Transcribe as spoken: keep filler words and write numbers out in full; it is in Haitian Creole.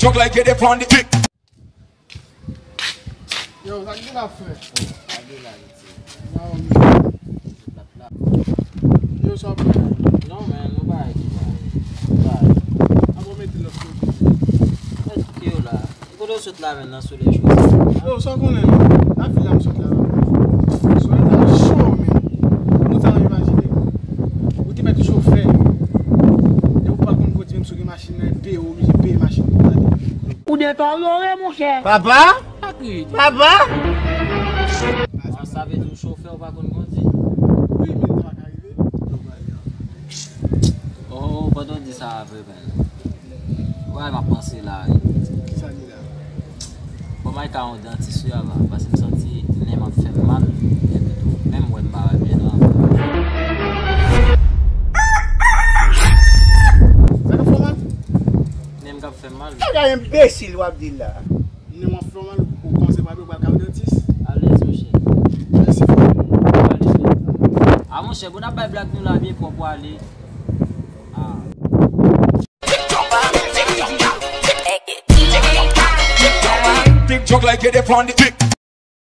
Jok like you dey fon di. Yo, sa k gen la, frè? Yo, sa w fè? Non, men, nou pa ret la. Nou pa ret. Avan w mete lòt kote. Mèt kite yo la. Kote w sot la menm nan solèy cho sa? Yo, sa w konnen la? Nan vil la m sot la. Solèy la cho menm. Ou ta imajine. Ou te mèt chofè. E ou pa konn kondui, menm si w gen machin nan, e peye, ou oblije peye machin pou w ale. Ou deteryore, monchè. Papa? Papa? An, sa vle di w chofè, ou pa konn kondui? Wi, men sa ka rive. Oh, pandan w di sa a vre, men. Wè, m ap panse la, wi. Kisa li la? Bon, m al ka yon dantis, wi, ava, paske m santi nen m ap fè m mal, epi tou, menm wè m pa wè byen nan. Sa k ap fè w mal? Nen m k ap fè m mal. Bagay enbesil w ap di la. Nen w ap fè w mal, ou kòmanse pa byen, ou pral ka yon dantis. Alèz, monchè. Mèsi, frè. Alèz, frè. A, monchè, bon, n ap bay blag nou la byen pwòp, w ale. A. Jok like you dey fon di.